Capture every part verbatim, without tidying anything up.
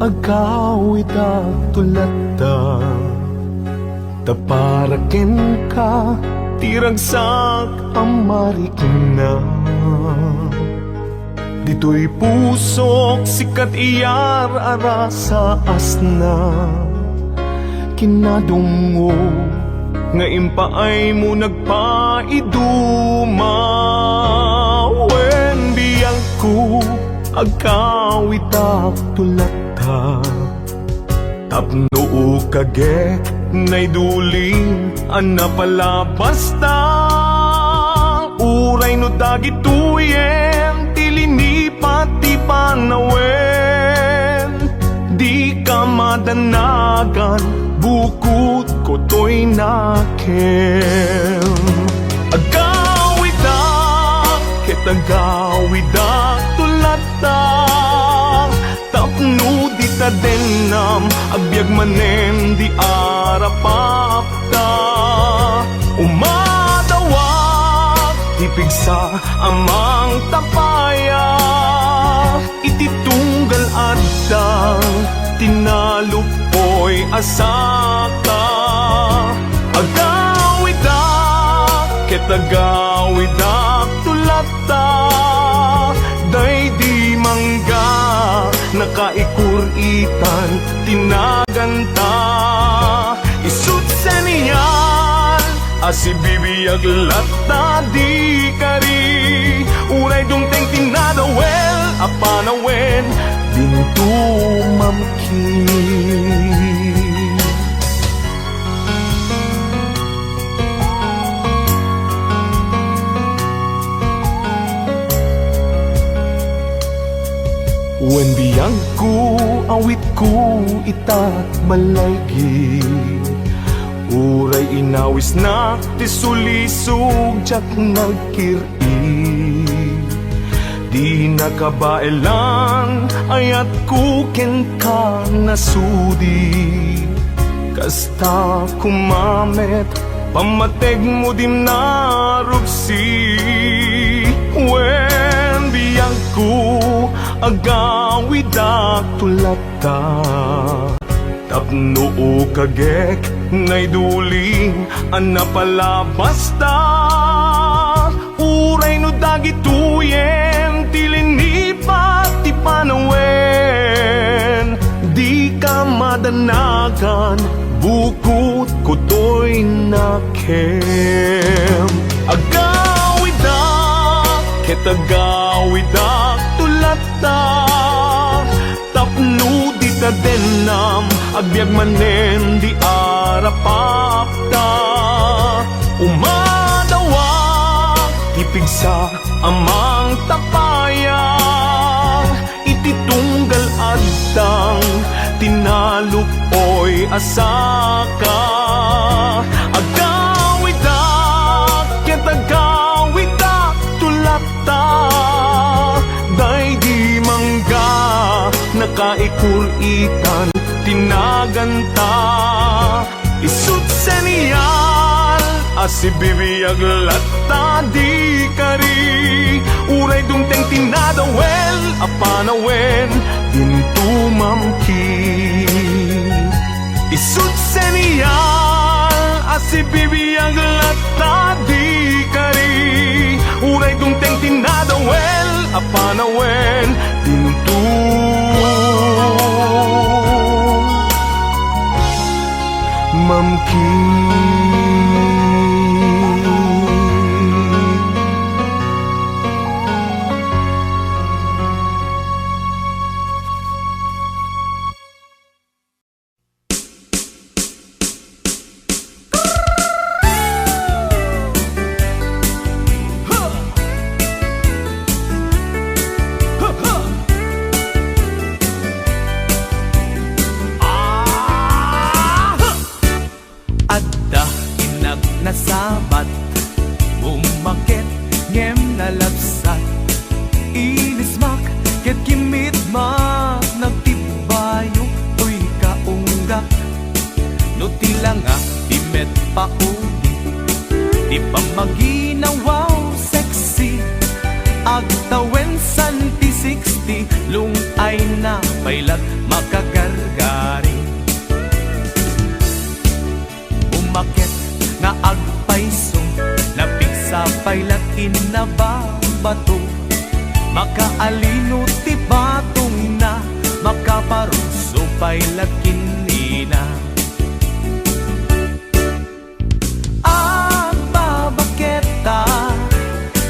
Agawidak tu latta, ta para kenka ti ragsak a marikna. Ditoy pusok, sika ti iyar-arasa asna. Kinadungngo nga impaaymo nagpaiduma. Wen biagko, agawidak tu latta. Tapno ukagek, naidulin a napalabasta. Uray no dagitoyen ti linipat ti panawen, dika madanagan, bukod kutoy nakem. Agawidak, ket agawidak tu latta. Tapno dita dennam, agbiag manen di arapapta. Umadawak ti pigsa a mangtapaya, iti tunggal addang tinaluppoy a saka. Agawidak, ket agawidak tu latta. Daydi mangga, nakaikur-itan ti naganta. Isut senial a sibibiag latta di kari. Uray dumteng ti nadawel a panawen, dinto mamkin. Wen biagko, awitko itat balaygi. Uray inawisnak ti sulisog, diak nagkir-i. Di nakabaelan, ayatko kenka nasudi. Kasta koma met, pammategmo dim narupsi. Wen biagko, agawidak tu latta. Tapno ukagek, naidulin a napalabasta. Uray no dagitoyen ti linipat ti panawen, dika madanagan, bukod kutoy nakem. Agawidak, ket agawidak tu latta. Tapno dita dennam, agbiag manen di arapapta. Umadawak ti pigsa a mangtapaya, iti tunggal addang tinaluppoy a saka. Agawidak, ket agawidak tu latta. Daydi mangga, nakaikur-itan ti naganta. Isut senial a sibibiag latta di kari. Uray dumteng ti nadawel a panawen, dinto mamkin. Isut senial a sibibiag latta di kari. Uray dumteng ti nadawel a panawen, dinto mamkin. Adda innak nasabat, bummaket ngem nalabsat. Inismak ket kimmit, nagtibbayok toy kaunggak. No ti langak ti met pauli, ti pammaginawaw sexy. Agtawen san ti sixty, lung-, Ay na pay la't makagargari. Umaket nga agpayso, napigsa pay la't innababato. Makaalino ti batongna, makaparuso pay la't ken nina. Agbabaketa,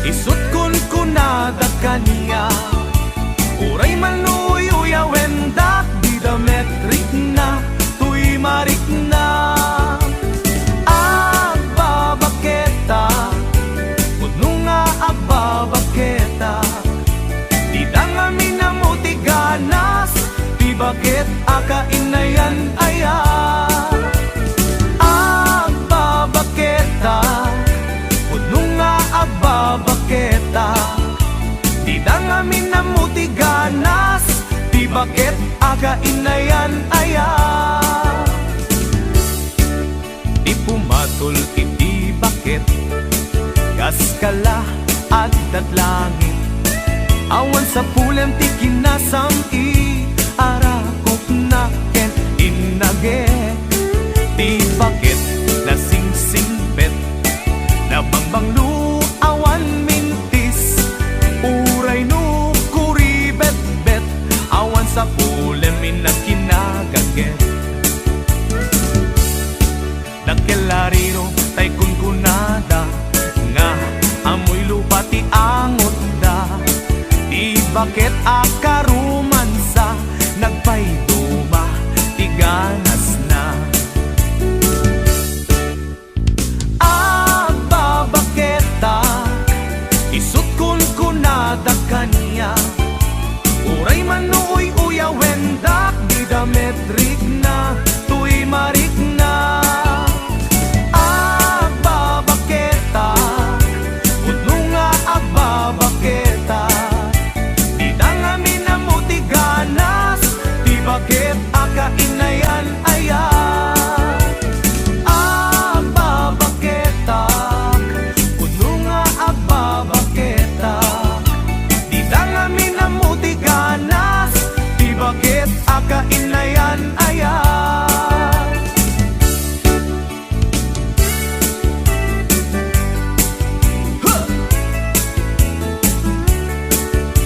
isu't kunkunada kaniak, uray man uyuyawendak, dida met rikna toy marikna. Agbabaketa, pudno nga agbabaketa, dida ngamin ammo ti ganas, ti baket a kainayan aya. Agbabaketa, pudno nga agbabaketa, dida ngamin ammo ti ganas, ti baket a kainayan aya. Ti pumatol iti baket, kas kala adda't langit. Awan sapulem ti kinasam-it, arakopna ken innagek. Ti baket nasingsingpet, nabangbanglo, awan mintis. Uray no kuribetbet, awan sapulem innak kinagaget. Dakkel a riro tay kunkunada nga ammoy lupa ti angotda. Ti baket a karumansa, nagpayduma ti ganasna. Agbabaketa, isu't kunkunada kaniak, uray man no uy-uyawendak, dida met rikna toy marikna. Agbabaketa, pudno nga agbabaketa, dida ngamin ammo ti ganas, ti baket a kainayan aya. Agbabaketak, pudno nga agbabaketak, dida ngamin ammo ti ganas, ti baket a kainayan aya. Huh!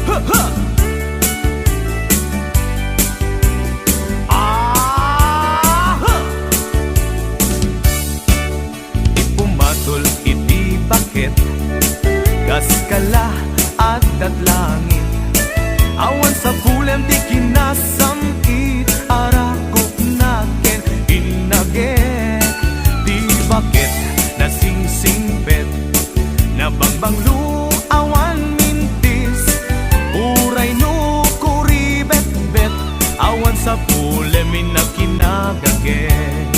Huh, huh! Ah, huh! Ti pumatol iti baket, kas kala adda't langit. Awan sapulem ti kinasam-it, arakopna ken innagek. Ti baket nasingsingpet, nabangbanglo, awan mintis. Uray no kuribetbet, awan sapulem innak kinagaget.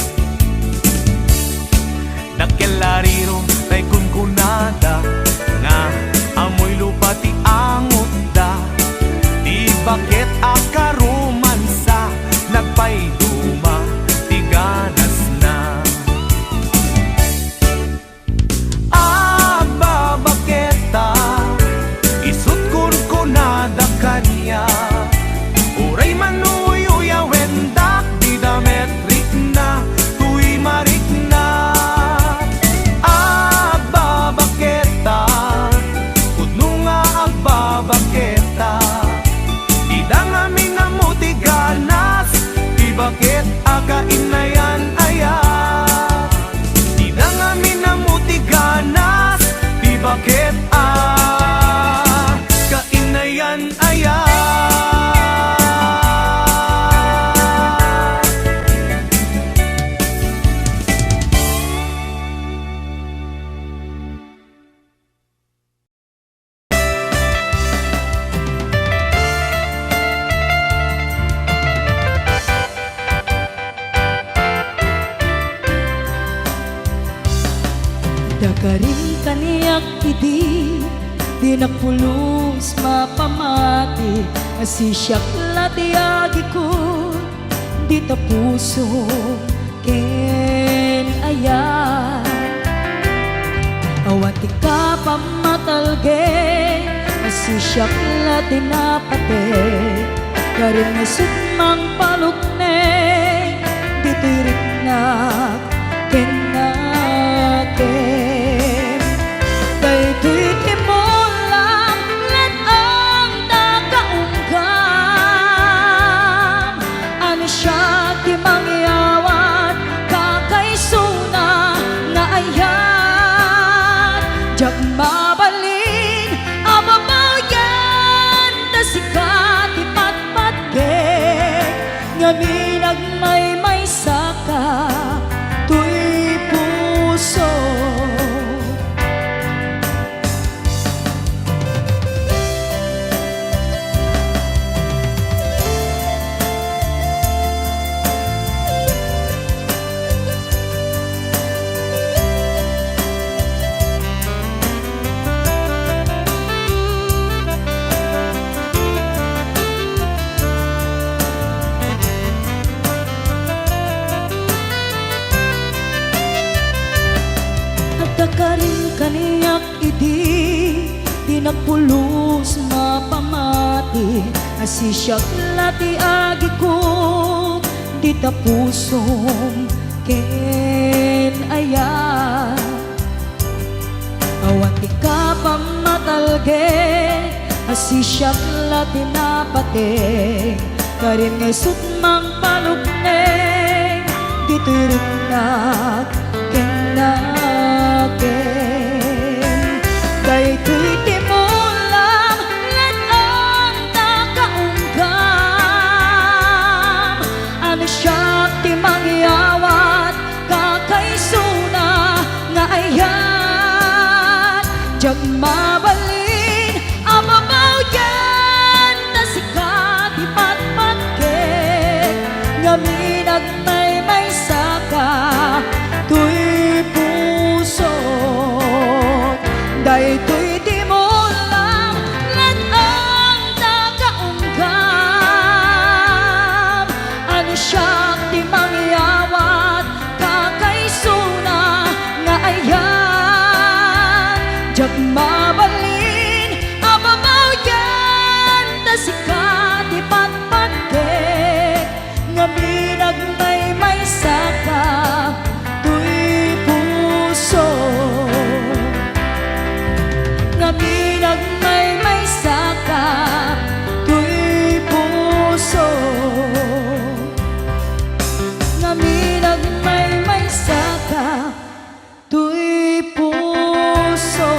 Dakkel a riro tay kunkunada nga ammoy lupa ti angotda. Ti baket a karumansa, nagpayduma ti ganasna. Agbabaketa, isu't kunkunada kaniak, uray man no uy-uyawendak, dida met rikna toy marikna. Agbabaketa, pudno nga agbabaketa, dida ngamin ammo ti ganas, ti baket a kainayan aya. Dida ngamin ammo ti ganas, ti baket a kainayan aya. Dakarim kaniak idi, dinak pulos mapamati, a sisiak la ti agikut, dita puso ken ayat. Awan ti kapamatalge, a sisiak la ti napate. Karim nga isut' mangpalukneng ditoy riknak ken nakem. Daytoy ti mulam, let-ang ta kaunggam. Ano siak ti mangyawat, kakaisuna nga ayat. Diak mabalin a babaw yan, ta sika ti patpatkek, ngamin agmaymaysaka toy puso. Agkakarim kaniak idi di nagpulos nga pamati, a sisiak la ti agikog dita pusom ken ayat. Awan ti kapamatalgek, a sisiak la ti napateng, karim nga isut' mangpalukneng ditoy riknak ken nakem. Daytoy ti mulam, let-ang ta kaunggam. Ano siak ti mangyawat, kakaisuna nga ayat. Diak mabalin a babaw yan, ta sika ti patpatkek, ngamin agmaymaysaka toy puso. Daytoy ti mulam, let-ang ta kaunggam. Ano siak ti mangyawat, kakaisuna nga ayat. Diak mabalin a babaw yan, ta sika ti patpatkek, ngamin agmaymaysaka toy puso. Ngamin agmaymaysaka toy puso. Ngamin agmaymaysaka toy puso.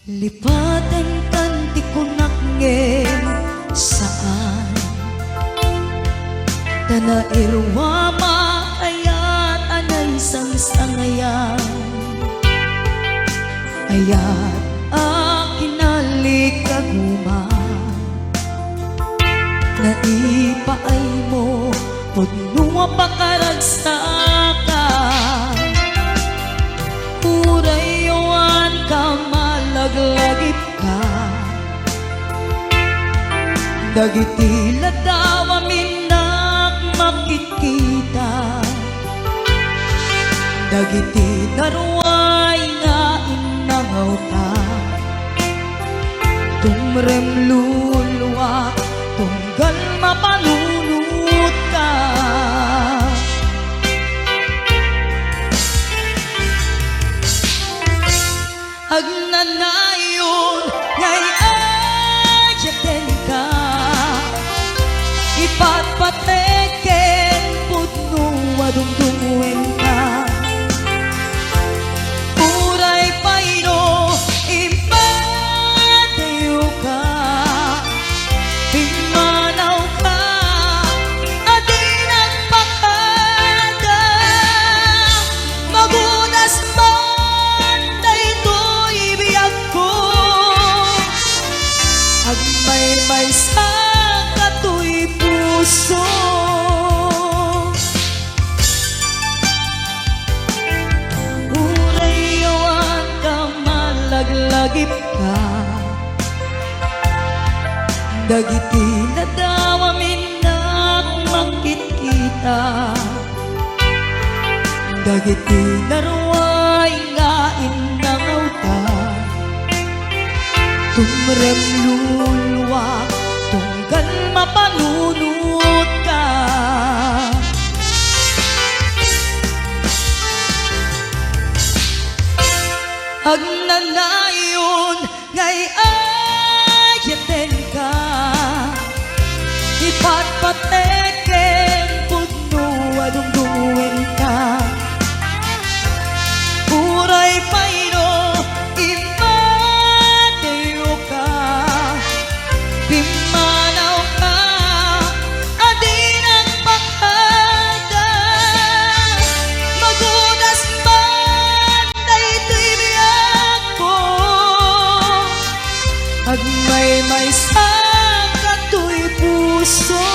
Lipatenkan ti kunak ngem saan. Ta nairuamak ayat a naisangsangayan. Ayat a kinalikaguman. Naipaaymo pudno a pakaragsakan. Uray awan ka malaglagipka. Dagiti ladaw a minnak makitkita. Dagiti naruay nga innangawta. Tumrem luluak tunggal mapanunotka. Agnanayon nga iyayatenka, ipatpatek ken pudno a dumdumngegka. Uray pay no impadayoka, pimmanawka a di nagpakada. Magunas man daytoy biagko, agmaymaysaka toy puso. agipka. Dagiti nadawam innak makitkita, dagiti naruay nga innangawta. Tumrem luluak tunggal mapanunotka. Agnanayon nga ay-ayatenka, ipatpatek ken pudno a dumduenka. Uray pay no immadayoka, pimmanawka a dinak pakada. Magudas man daytoy biagko, agmaymaysa katoy puso.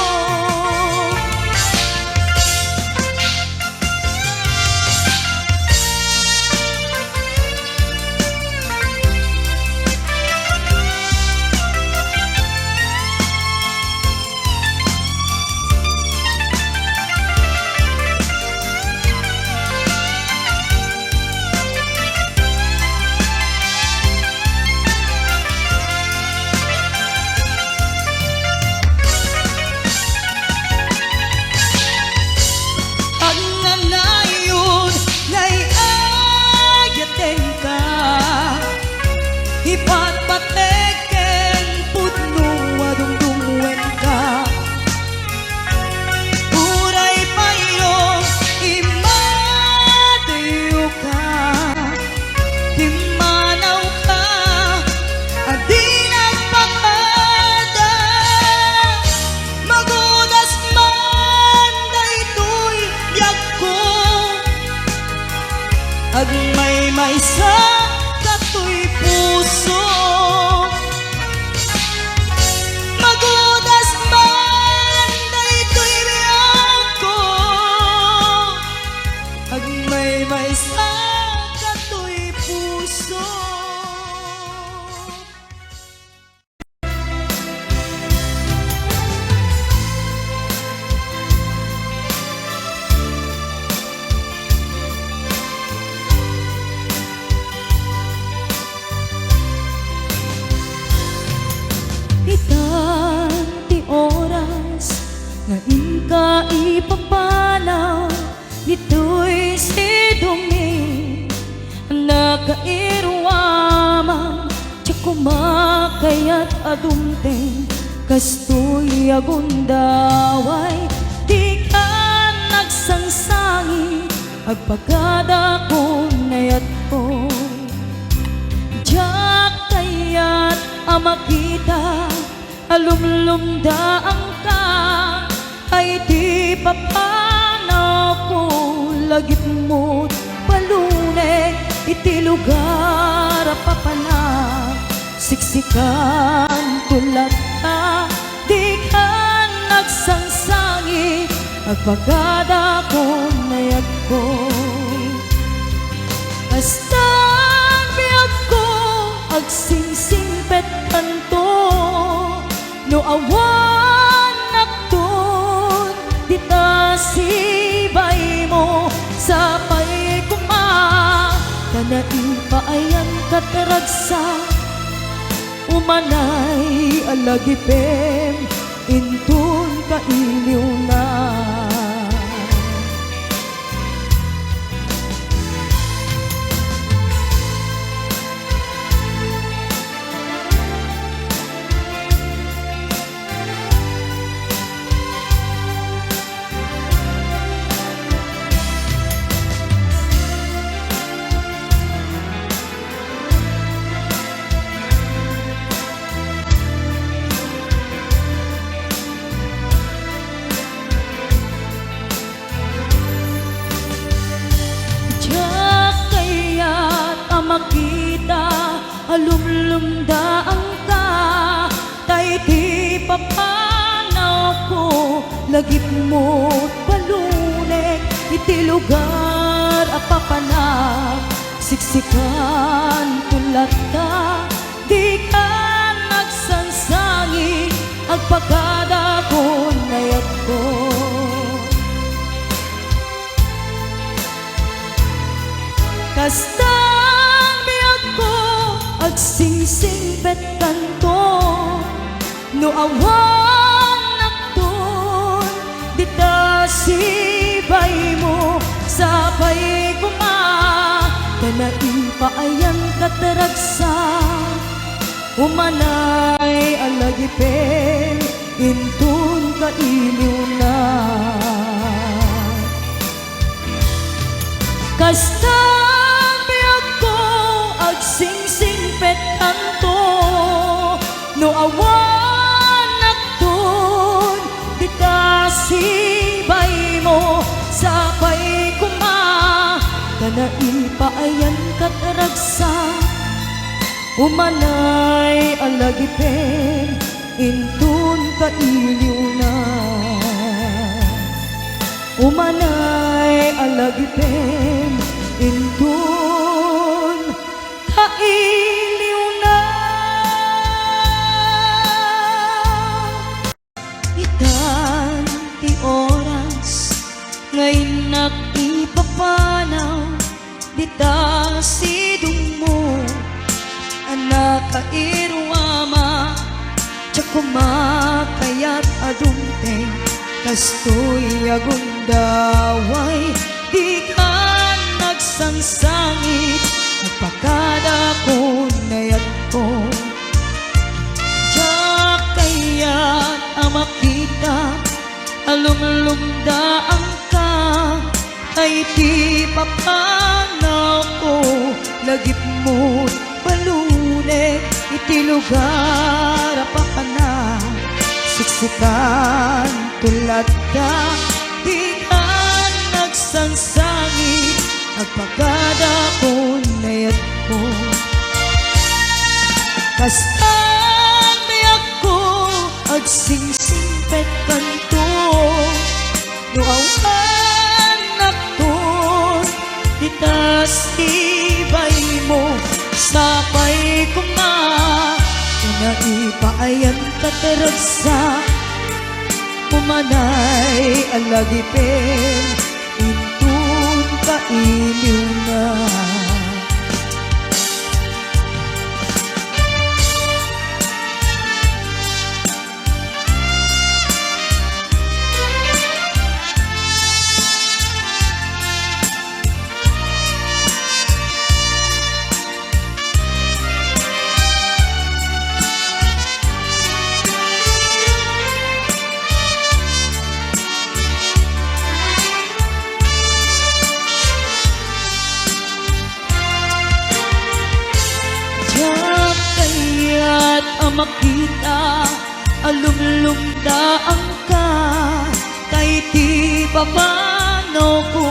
Agnanayon nga ay-ayatenka, ipatpatek ken pudno a dumdumwenka. Uray pay no immadayoka, pimmanawka a dinak pakada. Magudas man daytoy biagko, agmaymaysa katoy puso. Magudas man daytoy biagko, agmaymaysa katoy puso. Itan ti oras nga inka ipapanaw ditoy sidongit. Nakairuaman, diak koma kayat a dumteng, kastoy a gundaway, dikan nagsangsangi, agpagadakon ayatko. Diak kayat a makita a lumlumdaanka, ay ti papanawko, lagipmo't balunek iti lugar a papanak. Siksikanto latta, dikan nagsangsangi, agpagadakon ayatko. Kasta biagko, agsingsingpetkanto, no awan nakton dita sibaymo, sapay koma ta naipaayankat ragsak, umanay a lagipem inton kailiwna. Diak kayat a makita a lumlumdaanka, ta iti papanawko, lagipmo't balunek iti lugar a papanak. Siksikanto latta, Pakadakon nayatko. Kasta biagko, agsingsingpetkanto. No awan nakton dita sibaymo, sapay koma ta naipaayan kat ragsak. Umanay a lagipen inton kailiwna. Kasta biagko, agsingsingpetkanto. No awan nakton dita sibaymo, sapay koma ta naipaayan kat ragsak. Umanay a lagipen inton kailiwna. Umanay a lagipen inton kailiwna. Itan ti oras nga innak ipapanaw dita sidongmo a nakairuama. Diak koma kayat a dumteng kastoy a gundaway. Dikan agsangsangit, agpakadakon nayatko. Diak kayat a makita a lumlumdaanka, ta iti papanawko, lagipmo't balunek iti lugar a pakana. Siksikanto latta, dikan agsangsangit, agpakadakon nayatko. Kasta biagko, agsingsingpetkanto. No awan nakton dita sibaymo, sapay koma ta naipaayan kat ragsak. Umanay a lagipen inton kailiwna. Diak kayat a makita a lumlumdaanka, ta iti papanawko,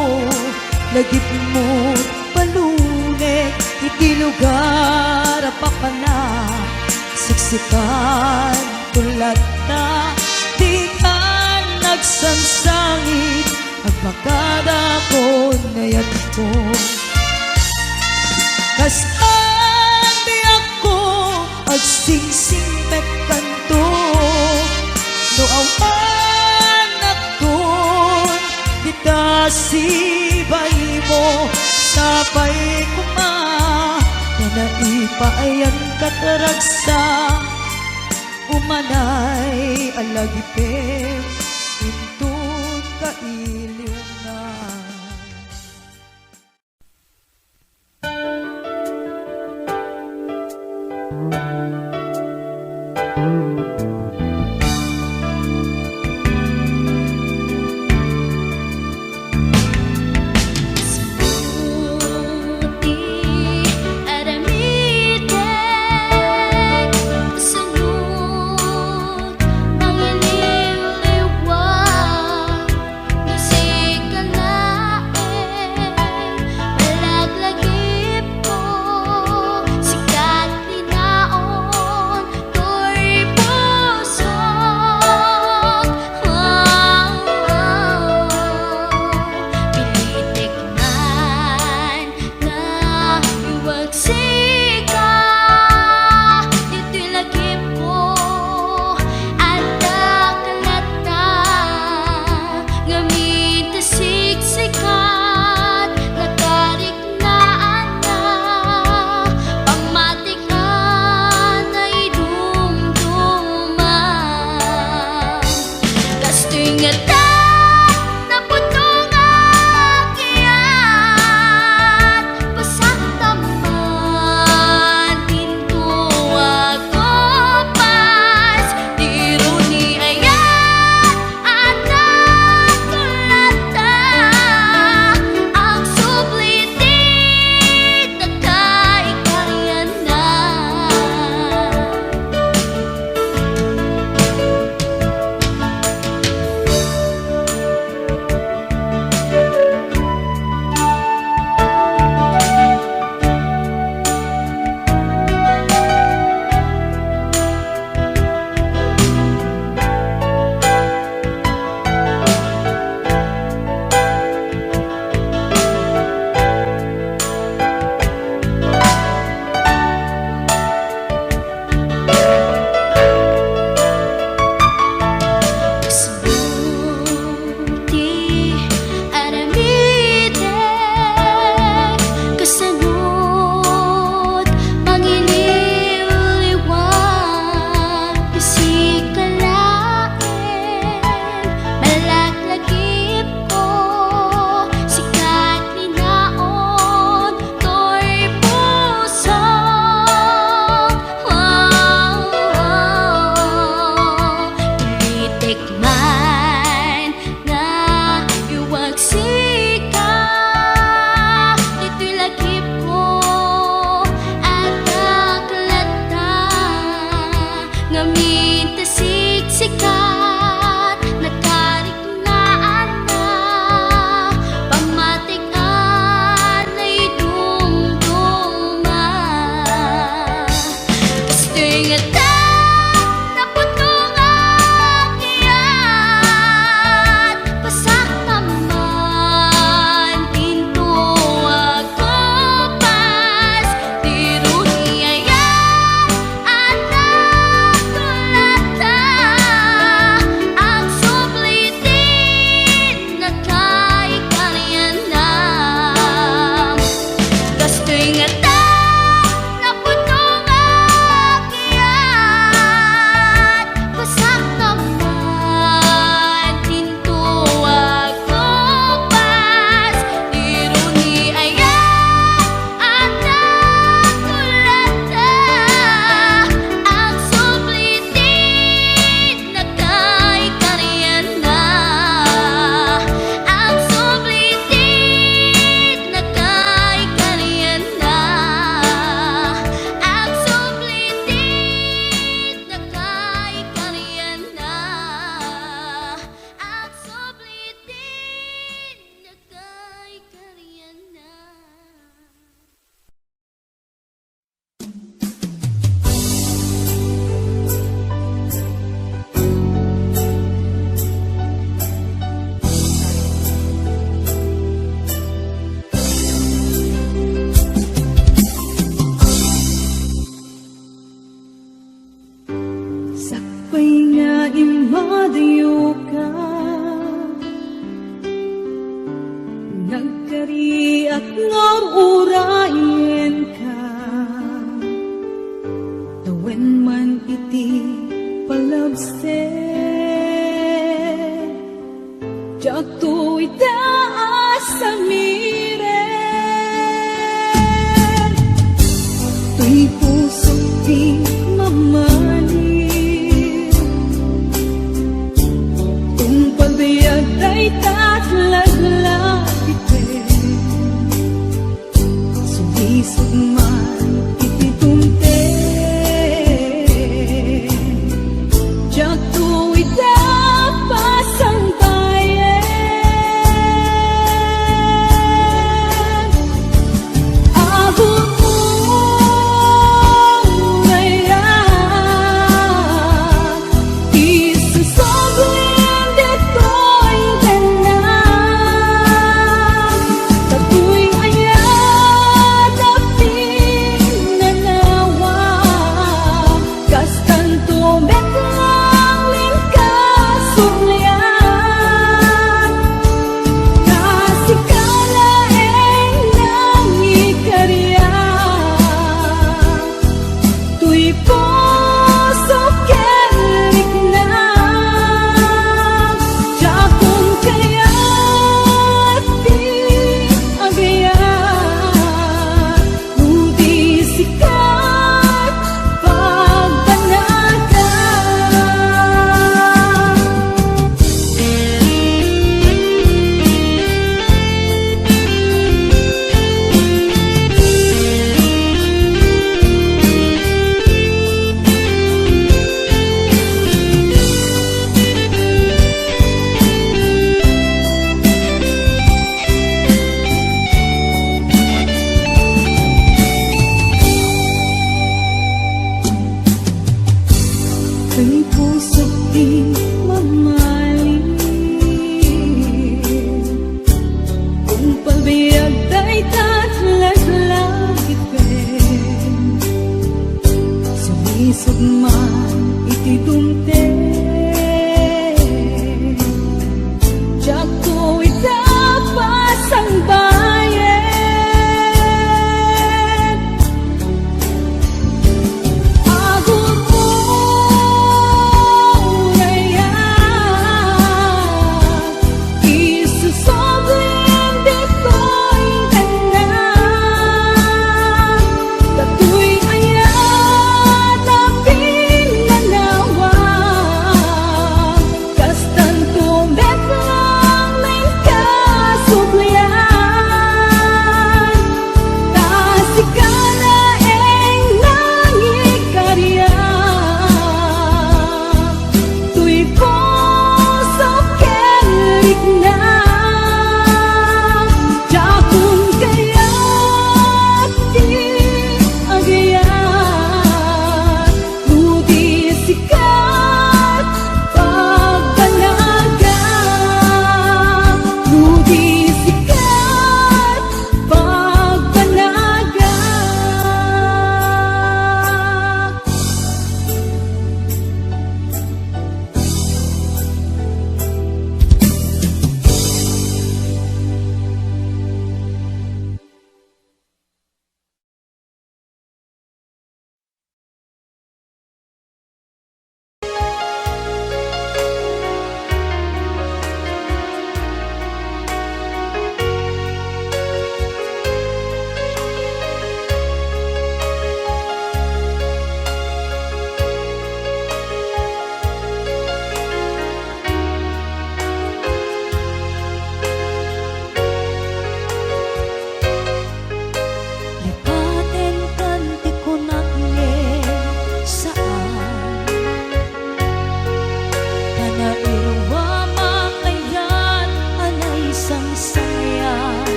lagipmo't balunek iti lugar a pakana. Siksikanto latta, dikan agsangsangit, agpakadakon nayatko. Kasta biagko, agsingsingpetkanto. No awan nakton dita sibaymo, sapay koma ta naipaayan kat ragsak. Umanay a lagipen inton kailiwna. Nga iwagsika, ditoy lagipko, adda Ingatan nga pudno nga agyat, pasak naman dinto agkupas. Iruni ayat a nagkulata, agsubli ti nakaikarianna, agsubli ti nakaikarianna, agsubli ti nakaikarianna, agsubli ti nakaikarianna. Sakbay nga immadayoka, nagkariak nga ur-urayenka. Tawen man iti palabsek, diakto ita a samiren. Toy pusok ti mamali, tungpal biag dayta a laglagipem. Sumisog man iti dumteng, diakto ita pasangbayen. Agururayak, isusublin ditoy tengnam. Datoy ayat a pinanawa, kastanto met laeng ti kasublian. Ta sika laeng nangikariak. Toy puso ken rikna, diakon kayat ti agyat, no di sika pagbannagan. Ken pusok ti mamali, tungpal biag dayta a laglagipem. Sumisog man iti dumteng, diakto ita pasangbayen. Agururayak, isusublin ditoy tengnam. Datoy ayat a pinanawa,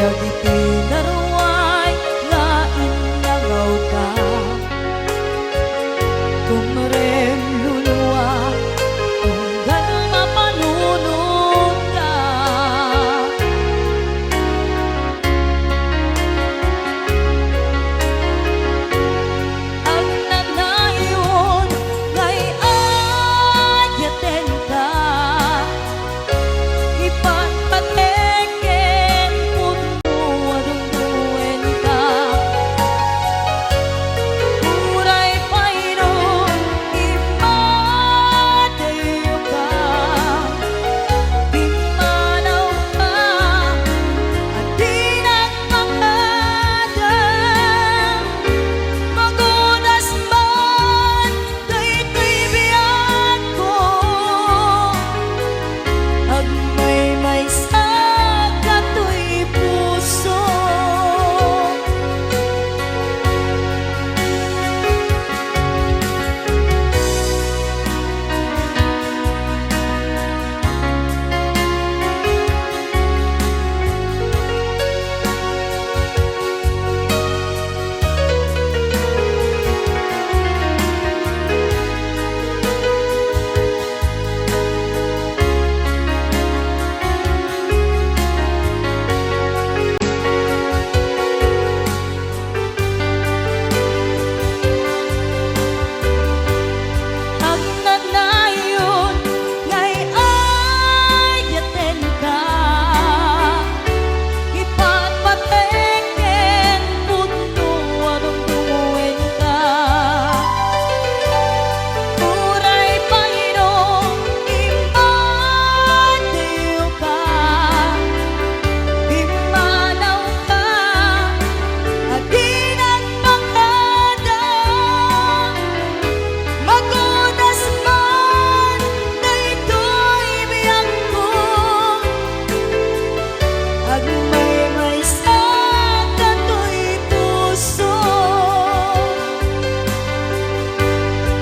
Dagiti naruay nga innangawda, tumrem lulua, tunggal mapanunotda. Agnanayon nga iayatenta, ipatpatek ken pudno a dungduenta. Uray pay no immadayoka, pimmanawka, a dinak makada. Magudas man daytoy biagko, agmaymaysa katoy puso. Agnanayon nga iayatenta, ipatpatek ken pudno a dungduenta. Uray pay no immadayoka, pimmanawka, a dinak makada. Magudas man daytoy biagko, agmaymaysa katoy puso.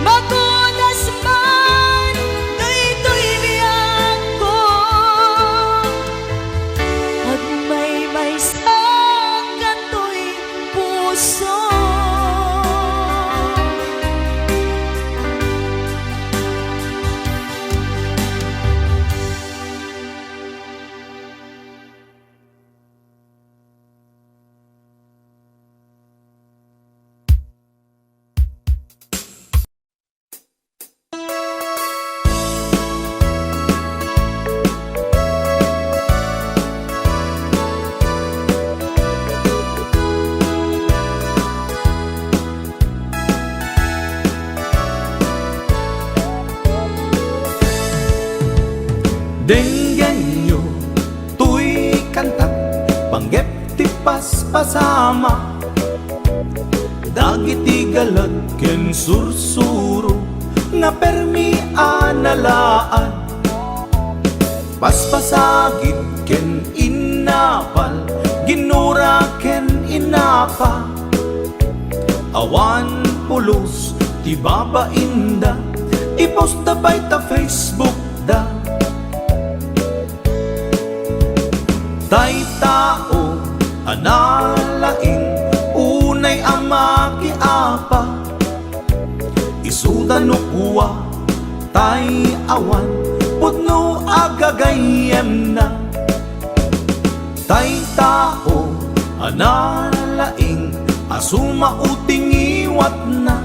Magudas man daytoy biagko, agmaymaysa katoy puso. Denggenyo toy kantak, panggep ti paspasama. Dagiti galat ken sursuro nga permi a nalaan. Paspasagid ken innapal, ginura ken inapa. Awan pulos ti babainda, iposta pay ta Facebook da. Tay tao a nalaing, unay a makiapa, isuda no kua, tay awan pudno a gagayyemna. Tay tao a nalaing a sumao ti ngiwatna.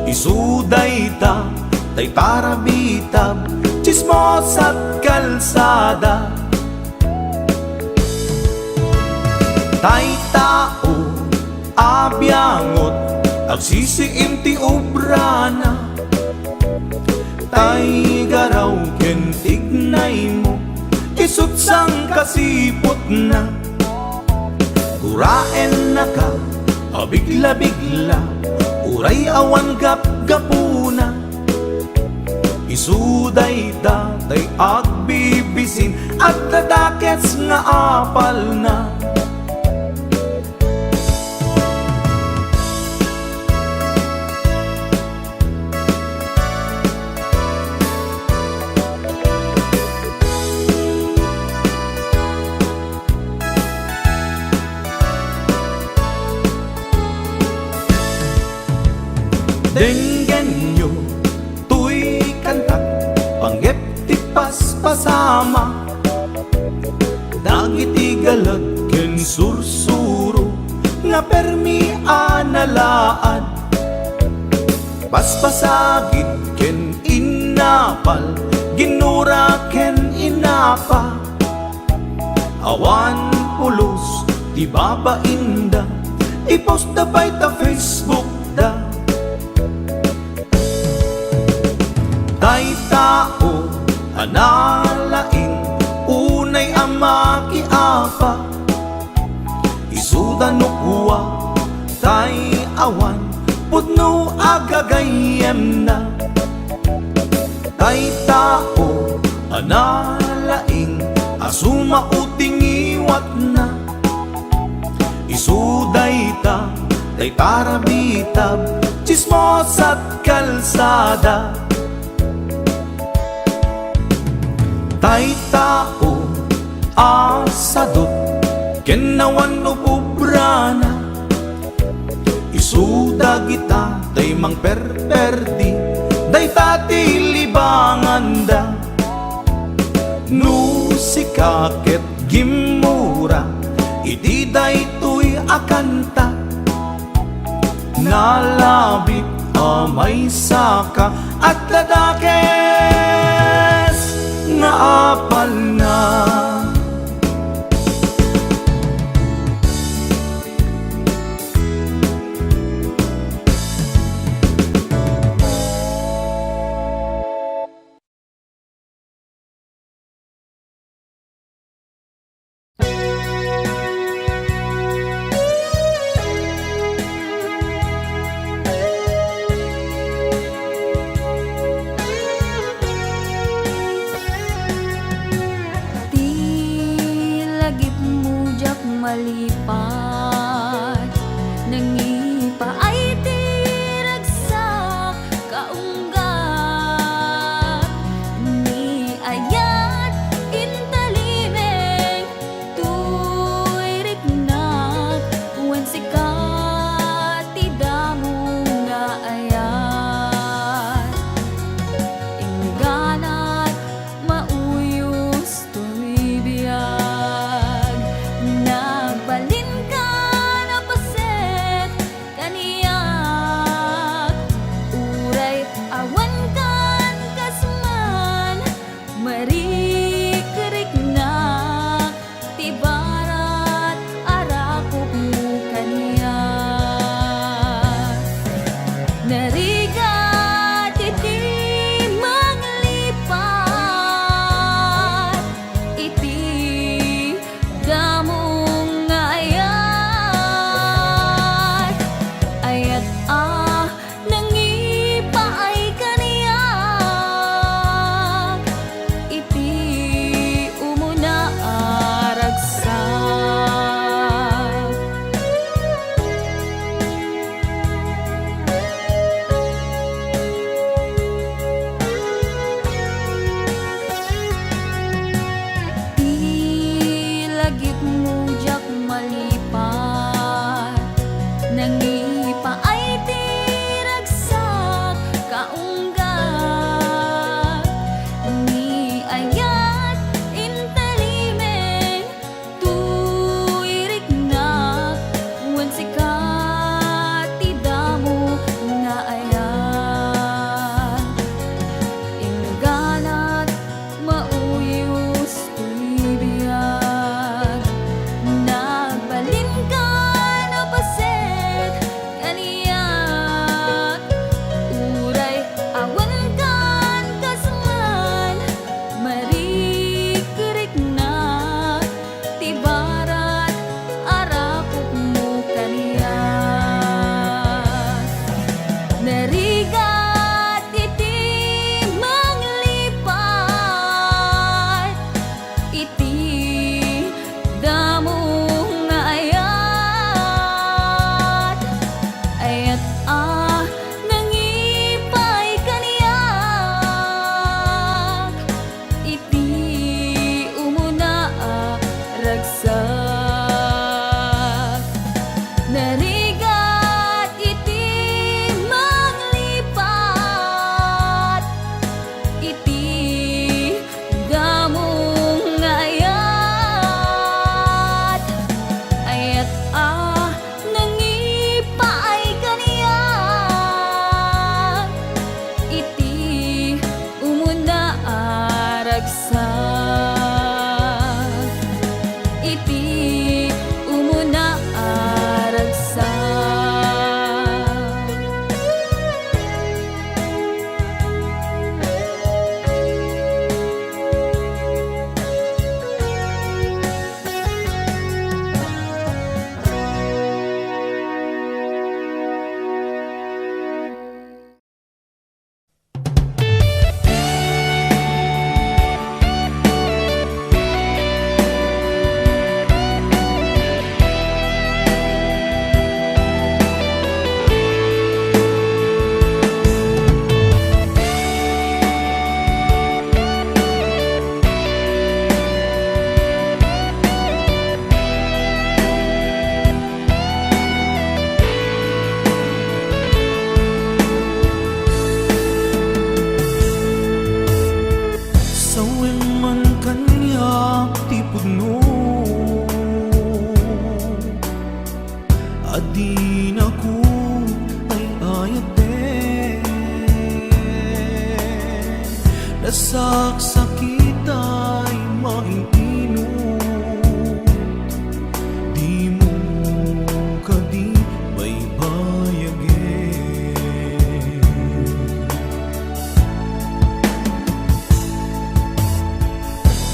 Isu dayta tay parabitab, tsismosa't kalsada. Tay tao a biangot, agsisiim ti obrana. Tay garaw ken tignaymo, isu't sangkasiputna. Guraennaka a bigla-bigla, uray awan gapgapuna. Isu dayta tay agbibisin, adda dakes nga apalna. pasamak dagiti galet ken sursuro nga permi a nalaad. Basbasagid ken innapal, ginnura ken innapa. Awan pulos ti babainda, i-post da pay ta Facebook da. Tay tao a nalaing, unay a makiapa, isuda no kua, tay awan pudno a gagayyemna. Tay tao a nalaing a sumao ti ngiwatna, isu dayta tay tarabitab, tsismosat kalsada. Tay tao a sadut ken awan ububrana, isu dagita tay mangperperdi, dayta ti libanganda. No sika ket gimmura iti daytoy a kanta, nalabit a maysaka, adda dakes nga apalna. Ti lagipmo diak malipat, nangipaay ti ragsak kaunggat. Ni ayat intalimeng toy riknak, wen sika ti damo nga ayat. Ingganat mauyos toy biag, nagbalinka a paset kaniak. Uray awankan kas man, marikriknak ti barat a rakopmo kaniak. Narigat iti manglipat iti damo nga ayat, ayat a nangipaay kaniak iti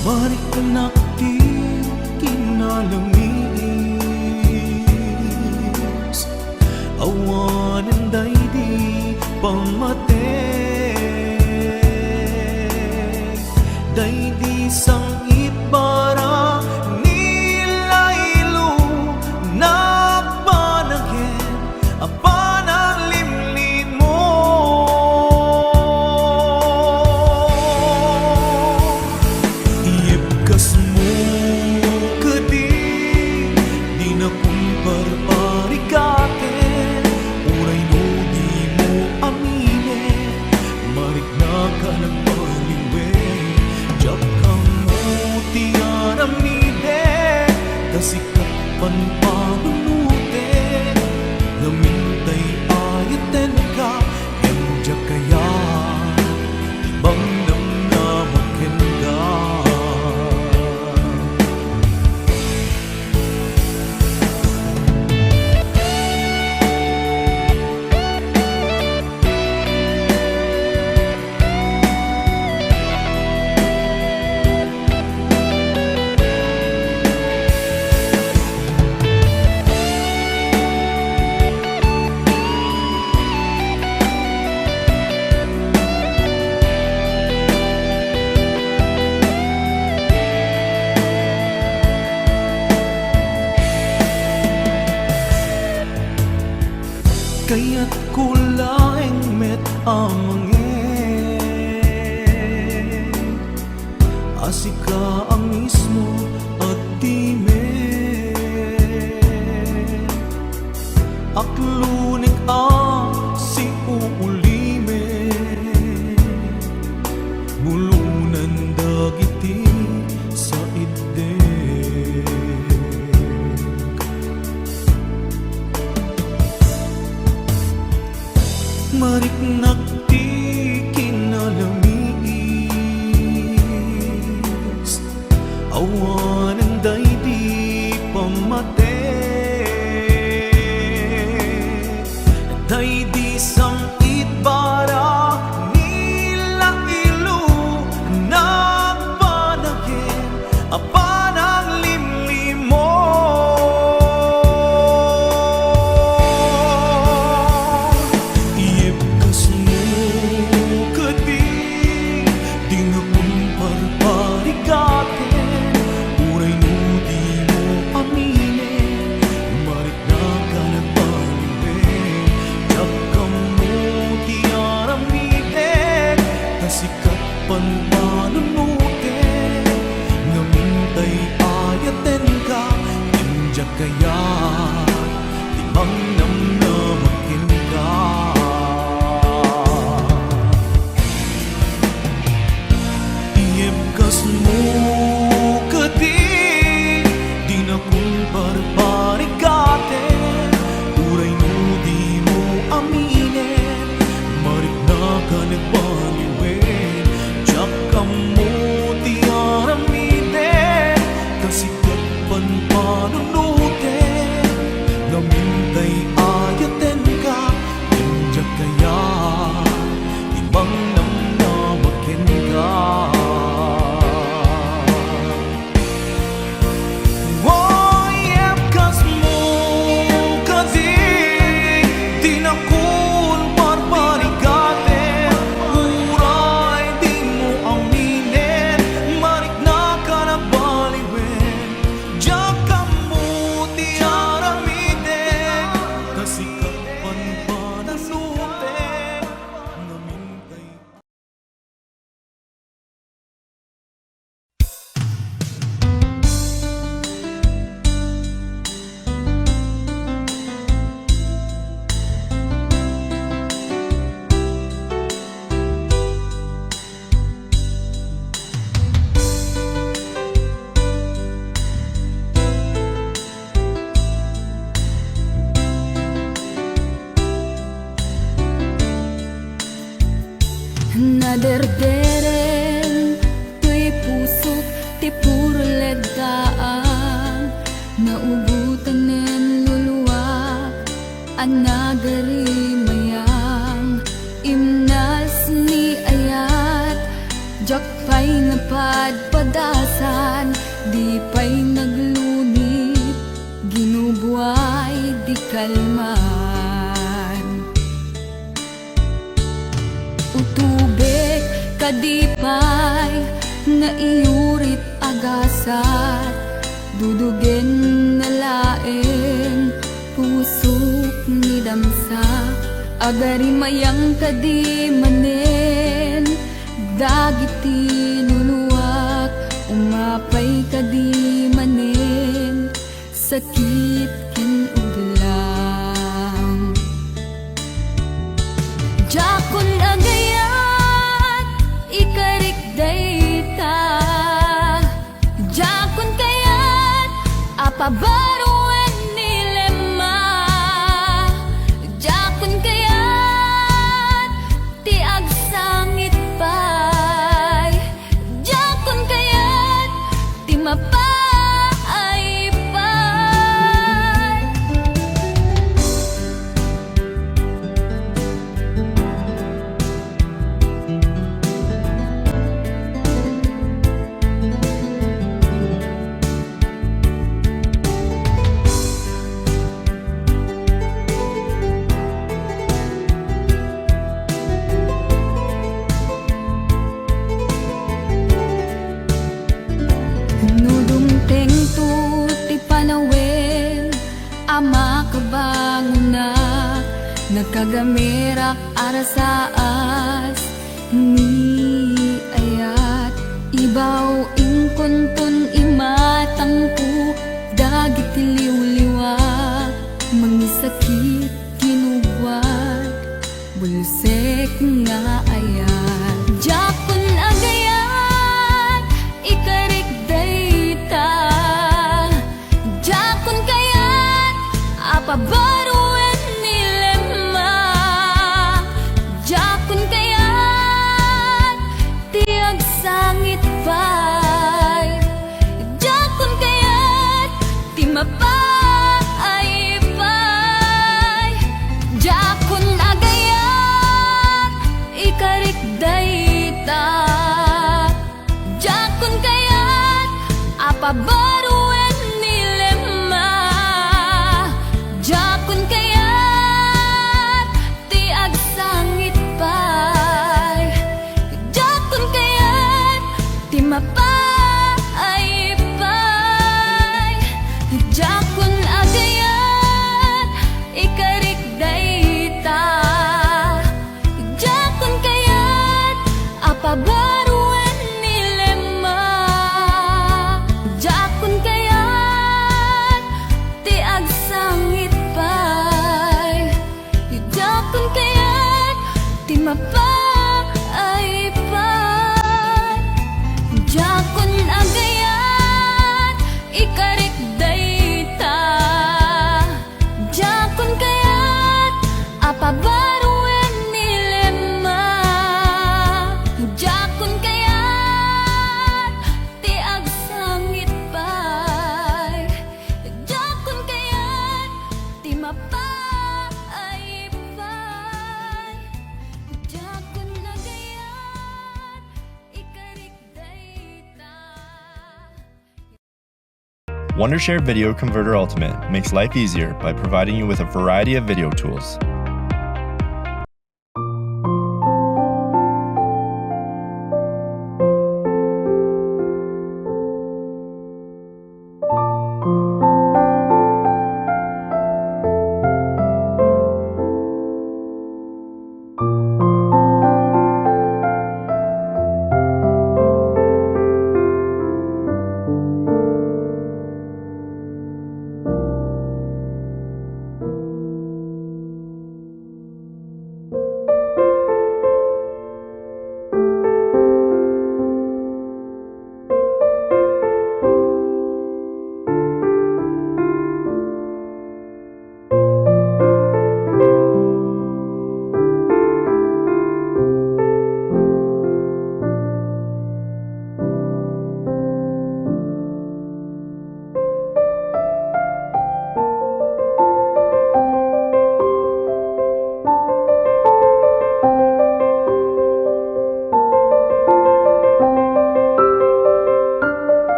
Mariknak ti kinalamiis, awanen daydi pammateg, daydi sang-itbara ni Lailo, nagpanagen a panaglimlimon. Iyebkasmo kadi, dina kumparparigate, uray no dimo aminen, mariknak a nagbaliwen, diak ammo ti aramidek, ta sika pampanunotek, ngamin tay ayatenka, ngem diak kayat ti mangnamnama kenka. Kayatko laeng met a mangngeg a sika a mismo a ti met. Aklonek a siuulimek, bulonen dagiti saiddek. Mariknak ti kinalamiis, awanen daydi pammateg, daydi sang-itbara ni Lailo, nagpanagen a panaglimlimon. Iyebkasmo kadi, dina kumparparigate, uray no dimo aminen, mariknak a nagbaliwen, diak ammo ti aramidek, ta sika pampanunotek, ngamin tay ayatenka, ngem diak kayat ti mangnamnama kenka. Iyebkasmo kadi, dina kumparparigate, uray no dimo aminen, mariknak a nagbaliwen, diak ammo ti aramidek, ta sika pampanunotek, ngamin tay ayatenka, ngem diak kayat ti mangnamnama kenka. Iyebkasmo kadi, dina kumparparigate, uray dimo aminen, mariknak a nagbaliwen, diak ammo ti aramidek, ta sika pampanunotek, ngamin tay Naderdereng toy pusok ti puro leddaang, naubutanen luluak a nagarimayang, imnas ni ayat, diak pay napadpadas Kadi pay nga iyurit a gasat, dudugen na laeng pusok ni damsa. Agarimayang kadi manen dagiti luluak, umapay kadi manen sakit ken udlam. Diakon agayat, ikarik dayta. Diakon kayat a pabaruen ni Lemma. Diakon kayat ti agsangit pay. Diakon kayat ti mapaaypay. No dumtengto ti panawen a makabangonak, nakagamerak a rasaas ni ayat. Ibaw inkonton imatangko dagiti liwliwa, mangisakit kinugwat, bulsek nga ayat. Diakon agayat, ikarik dayta. Diakon kayat a pabaruen ni Lemma. Diakon kayat ti agsangit pay. Diakon kayat ti mapaaypay. Diakon agayat, ikarik dayta. Diakon kayat a pabaruen ni Lemma. Diakon kayat ti agsangit pay. Diakon kayat ti mapaaypay. Diakon agayat, ikarik dayta. Diakon kayat a pabaruen ni Lemma. Diakon kayat ti agsangit pay. Diakon kayat ti mapaaypay. Diakon agayat, ikarik dayta. Diakon kayat a pabaruen ni Lemma. Diakon kayat ti agsangit pay. Diakon kayat ti mapaaypay. Diakon agayat, ikarik dayta. Wondershare Video Converter Ultimate makes life easier by providing you with a variety of video tools.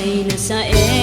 Nasae